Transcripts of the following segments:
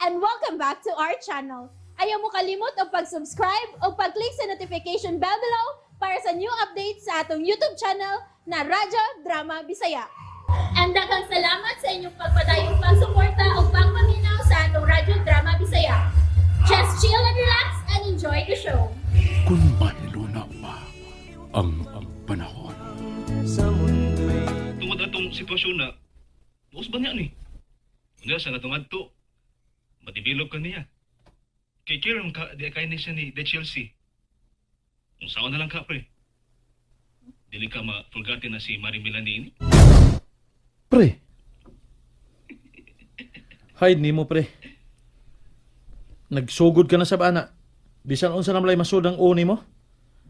And welcome back to our channel. Ayaw mo kalimot og pag-subscribe o pag-click sa notification bell below para sa new updates sa atong YouTube channel na Radyo Drama Bisaya. And daghang salamat sa inyong pagpadayong pagsuporta o pagpaminaw sa atong Radyo Drama Bisaya. Just chill and relax and enjoy the show. Kung mahiluna pa ang panahon. Tungod atong sitwasyon na, buos ba niya ni? Unya sa natong adto, madibilog ka niya. Kay Kieran ka, di kay ni siya ni De Chelsea. Unsaon na lang ka, pre. Dili ka ma-forgotten na si Marie Melanie ini. Pre. Hide nimo pre. Nagsugod ka na sa bana. Bisan unsa na malay masud ang uni mo.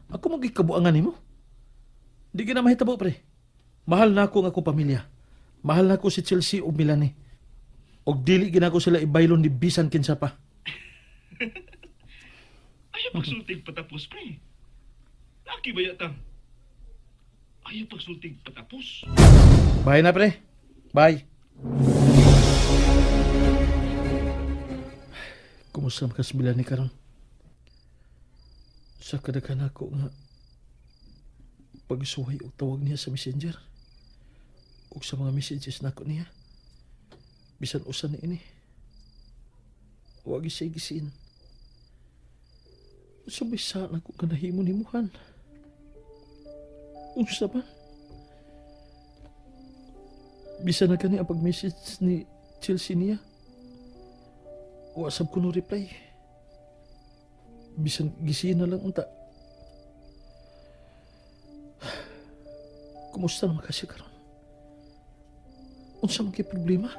Ako mo gikabuangan nimo. Di ka na mahitabo pre. Mahal na ako ang akong pamilya. Mahal na ako si Chelsea ug Melanie. Og dili gina ko sila ibaylon ni bisan kinsa pa. Ayaw pagsultig patapos, pre. Laki ba yata? Ayaw pagsultig patapos. Bye na pre. Bye. Kumusta man ka sa Melanie karon? Sa kadaghan ako nga pagsuway og tawag niya sa Messenger ug sa mga messages nako niya. Bisan usa ni ini. Wa gyud siya gisiin. Unsa may sa nako nga nahimo nimuhan? Unsa man? Bisan na kani ang pag-message ni Chelsea niya. Wa sab ko no reply. Bisan gisiin na lang unta. Kumusta naman kasi karon? Unsa man kay problema?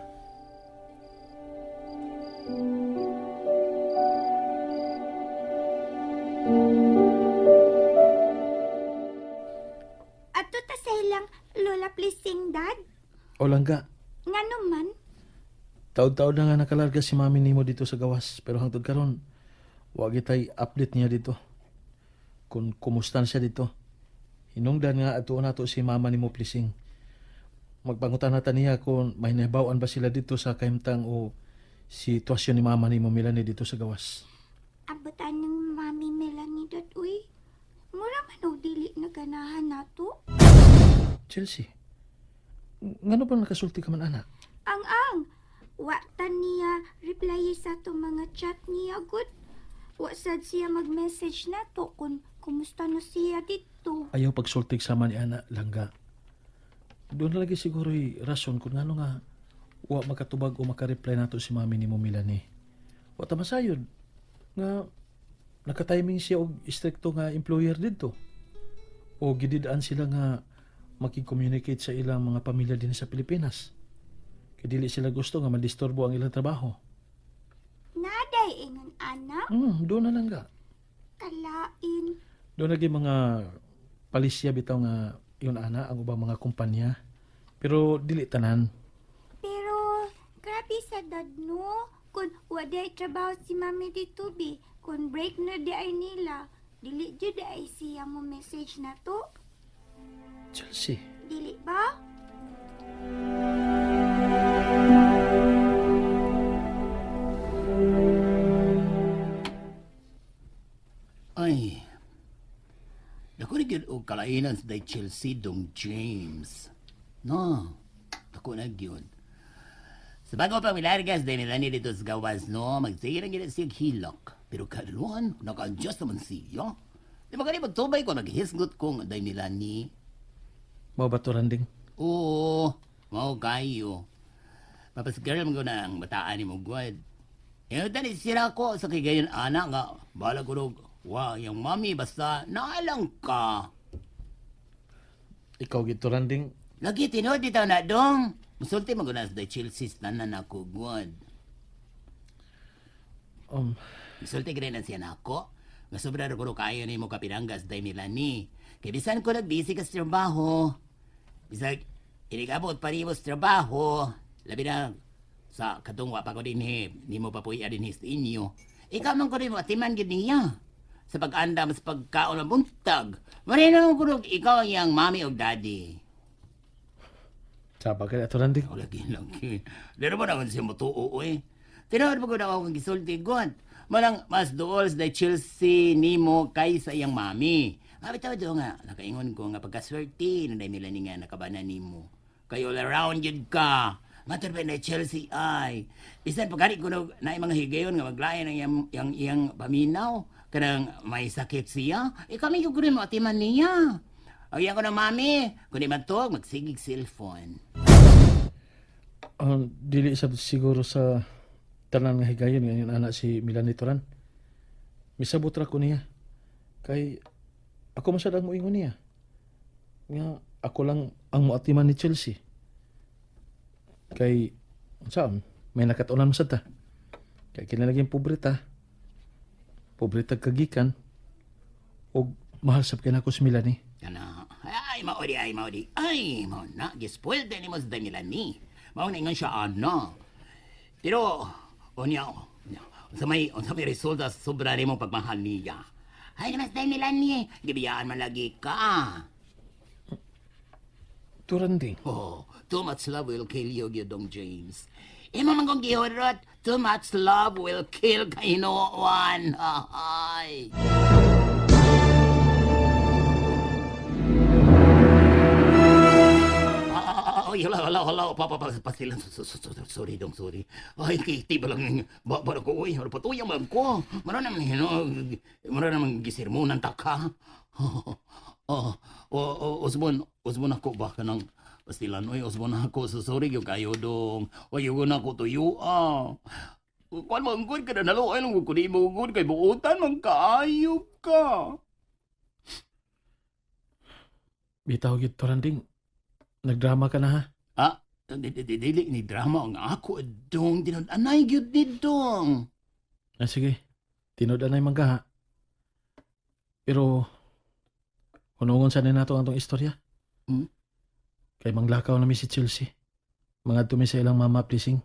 Ato ta sa ilang Lola Pleasing, Dad. O langga, Ngano man? taod-taod na nga nakalarga si mami nimo dito sa gawas pero hangtod karon wa gitay update niya dito. Kung kumusta na siya dito. Hinungdan nga ato nato si mama nimo Pleasing. Magpangutan na ta niya kung may nahibaw-an ba sila dito sa kahimtang o sitwasyon ni mama nimo Melanie dito sa gawas. Abutan ng Mami Melanie, Dad, uy. Mura man og dili na ganahan nato. Chelsea, ngano ba nakasulti ka man anak? Ang ang, wa ta niya reply sa ato mga chat niya, good. Wa sad siya mag-message nato kung kumusta na siya dito. Ayaw pagsultig sama ni ana langga. Doon na lagi siguro rason kung ngano nga wa makatubag o makareply nato si mami nimo Melanie. Wa ta masayod nga nakatiming siya og istrikto nga employer didto. O gididaan sila nga makicommunicate sa ilang mga pamilya din sa Pilipinas. Kay dili sila gusto nga madisturbo ang ilang trabaho. Naday ingon anak, Doon na lang ga. kalain. Doon lagi mga palisya bitaw nga yun ana ang ubang mga kumpanya. Pero dili tanan. Pero grabe sa dad no. Kung wa di ay trabaho si mami dito bi, kung break na di ay nila, dili jud ay siya mo message na to. Chelsea, Dili ba? Ay. Dako ni gyud og kalainan sa day Chelsea dong James. No. Dako na gyud. Sa bago pa milargas day Melanie dito sa gawas no, magsige na gyud siya hilak. Pero karon naka-adjust naman siya. Di ba gani magtubay ko naghisgot kong day Melanie? mao ba to Randing? Oo, mao kayo. Papasigara mo na ang bataan ni mo, gwad. Eh, dali sila ko sa kay gayon anak nga. Bala ko rog, wa, yung mami, basta naalang ka. Ikaw gid to Randing. Lagi tinuod dito na dong. Musulti mo na sa Chelsea tanan ako, gwad. Musulti ka rin ang siya nako. Nga sobra ra ko kayo ni mo kapiranggas day Melanie. Kay bisan ko nagbisi ka sa trabaho. Bisag, inikabot pa nimo sa trabaho. Labi na sa katong wa pa ko dinhi, nimo papuya dinhi sa inyo. Ikaw man ko rin mo atiman gid niya. Sa pag-andam sa pagkaon ng buntag. Marino ko rog ikaw ang iyang mami og daddy. Saba ka to Randing. O lagi lagi. Dero ba naman siya mutuo eh. Tinuod mo gud ako kang gisulti god. Malang mas duol sa Chelsea nimo kaysa iyang mami. Ah, bitaw do nga nakaingon ko nga pagkaswerte na dahil nila nga nakabana nimo. Kay all around yun ka. Matod pa na Chelsea ay. Bisan pagkari ko na mga higayon nga maglain ang iyang paminaw. Kanang may sakit siya. Eh kami ko rin mo atiman niya. Ang ko na mami, kundi man to, magsigig cellphone. Ah, dili sa siguro sa tanan nga higayon nga yung anak si Melanie Turan. Misabot ra ko niya. Kay ako man sad ang moingon niya. Nga ako lang ang moatiman ni Chelsea. Kay unsaon, may nakatunan man sad ta. Kay kinalaging pobre ta. Pobre ta kagikan. Og mahal sab kay nako si Melanie. Kana, ay, maori, ay, maori. Ay, mao na, gispoil din mo sa Melanie. Mao na ingon siya, ano. Pero, unya, unya, unsa may resulta sa sobra nimo pagmahal niya. Ay, naman sa Melanie, gibiyaan man lagi ka. Turan din. Oh, too much love will kill you, Gyudong James. Imo man kong gihurot, too much love will kill kahinuan. Ay. Ay, hala, hala, hala. Pa, pa, pa, pasilan. Sorry, dong, sorry. Ay, kiti ba lang, ba, ba ko, uy, ano patuyang man ko. Mara naman, hino, mara naman gisirmonan ta ka. Oh, oh, oh, usbon, usbon ako ba ka ng pastilan, uy, usbon ako, so sorry, yung kayo dong. Uy, yung ako tuyo, ah. Kuan mo, ang good ka na nalo, ay, lang ko di mo good, kay buutan, man kaayo ka. Bitaw gyud Turan ding. Nagdrama ka na ha. Ah, dili ni drama ang ako dong tinud anay gyud ni dong. Ah, sige. Tinud anay mangga ha. Pero, hunungon sa nato ang atong istorya. Hmm? Kay manglakaw na mi si Chelsea. Mga mi sa ilang mama pleasing.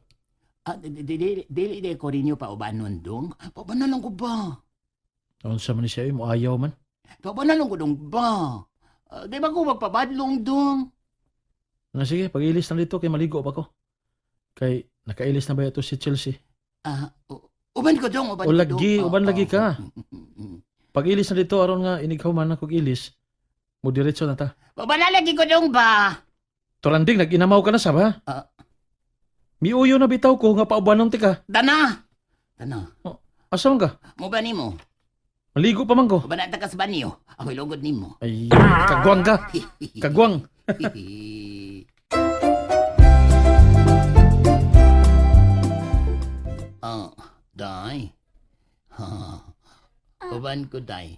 Ah, dili dili di ko rinyo pa ubanon dong. Paubanon lang ko ba? Unsa man ni siya, eh, mo ayaw man. Paubanon lang ko dong ba? Ah, di ba ko magpabadlong dong? Na sige, pag-ilis na dito kay maligo pa ko. Kay nakailis na ba ito si Chelsea? Ah, uban ko dong, uban O ko lagi, dong. uban lagi ka. Mm. Pag-ilis na dito aron nga inighaw man akong ilis, mo diretso na ta. Paubanan lagi ko dong ba? Toranding, nag-inamaw ka na sa ba? Ah. Miuyo na bitaw ko nga paubanon ti ka. Dana. Dana. Asa man ka? Mo ba nimo? Maligo pa man ko. Uban na ta ka sa banyo. Ako'y lugod nimo. Ay, kagwang ka. Kagwang. Oh, day. Ha. Uban ko, day.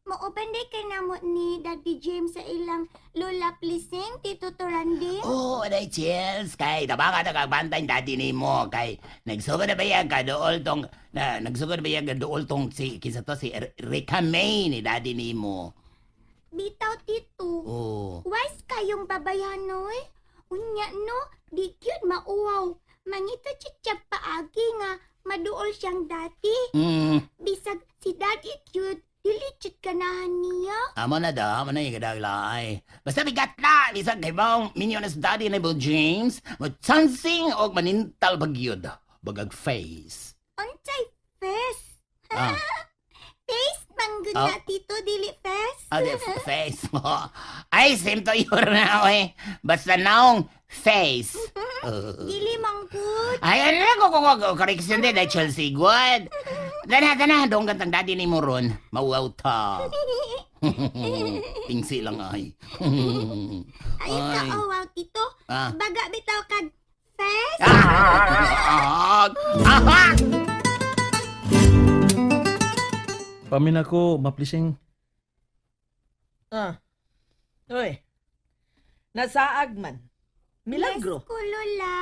Mauban di kay namo ni Daddy James sa ilang Lola Pleasing, Tito Turanding. Oo, oh, day, Chels. Kay, tabaka na kag bantay daddy nimo. Kay, nagsugod na ba yan kadool tong, na, nagsugod na ba yan kadool tong si, kinsa to, si Rica May ni daddy nimo. Bitaw, Tito. Oo. Wise kayong babayhanoy. Unya no, di cute mauwaw. Mangita chitsa paagi nga maduol siyang dati. Bisag si Daddy cute, dili chit ganahan niya. Amo na daw, amo na yung kadaglay. Basta bigat na, bisag kay baong minyo na sa daddy ni Bill James, mo chancing og manintal bagyod, bagag face. Unsay face? Ah. Face manggod Ah. na tito dili face. Ah, di, face mo. Ay, same to your na, eh. Basta naong face. Dili manggod. Ay, ano lang ko, ko, correction din, ay Chelsea, good. Dana, dana, dong gantang daddy ni mo ron. Mauaw ta. Tingsi lang ay. Ayun ka Ay. oh wow tito. Ah. Baga bitaw kag face. Ah! Ah! Pamin ako, maplising. Ah. Uy. Nasaag man. Milagro. Yes ko lola.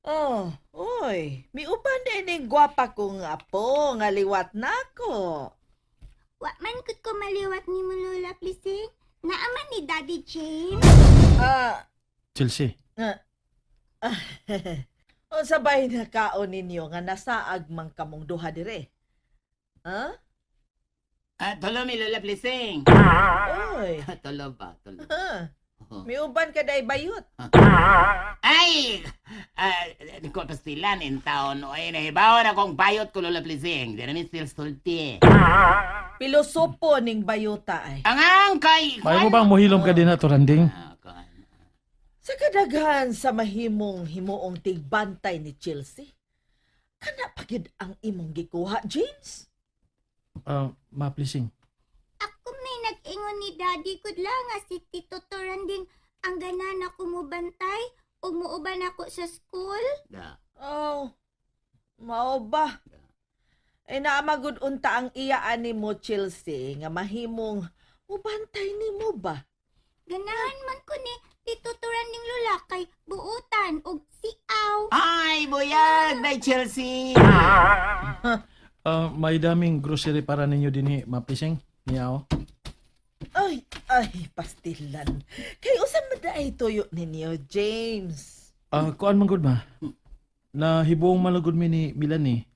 Oh, uy. Miuban din ning gwapa kong apo nga liwat nako. Wa man gud ko maliwat ni mo Lola Pleasing. Naaman ni Daddy James. Ah, Chelsea, unsa bay nakaon ninyo nga nasaag man kamong duha dire? Ha? Ah, tulo mi Lola Blessing. Uy. Tulo ba? Tulo. Ha? Miuban ka day bayot. Ay! Ah, Ko pastilan in town. Oy, nahibawan akong bayot ko Lola Pleasing. Di namin still sulti. Pilosopo ning bayota ay. Ang ang kay... Maayo mo bang mohilom ka din na to, Randing? Ah, kuan. Sa kadaghan sa mahimong himuong tigbantay ni Chelsea, kana pa gyud ang imong gikuha, James? Ah, ma Pleasing. Ako may nag-ingon ni Daddy gud lang nga si Tito Toranding ang ganan ako mubantay ug muuban ako sa school. Da. Oh, mao ba? Ay naamagod unta ang iya ani mo, Chelsea, nga mahimong mubantay nimo ba? Ganahan man ko ni Tito Toranding Lola kay buutan ug siaw. Ay, buyag, day Chelsea. Ah, may daming grocery para ninyo dinhi, ma Pleasing. Niya oh. Ay, ay, pastilan. Kay usa man ay tuyo ninyo, James. Ah, kuan man gud ma. Nahibuong man gud mi ni Melanie.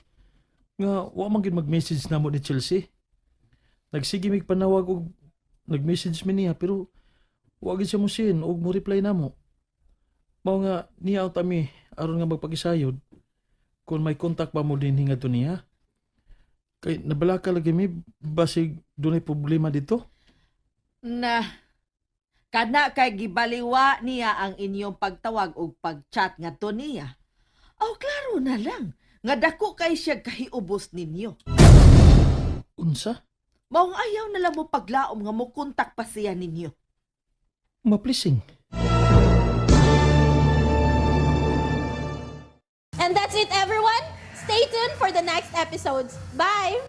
Nga wa man gid mag-message namo ni Chelsea. Nagsige mig panawag og nag-message mi niya pero wa gid siya mo sin og mo reply namo. Mao nga niya ta mi aron nga magpagisayod kung may contact ba mo din hinga niya. Kay nabalaka lagi mi basig dunay problema dito. Na, kana kay gibaliwa niya ang inyong pagtawag og pagchat ngadto niya. Oh, klaro na lang nga dako kay siya kahiubos ninyo. Unsa? Maong ayaw na lang mo paglaom nga mo kontak pa siya ninyo. Ma-pleasing. And that's it, everyone. Stay tuned for the next episodes. Bye!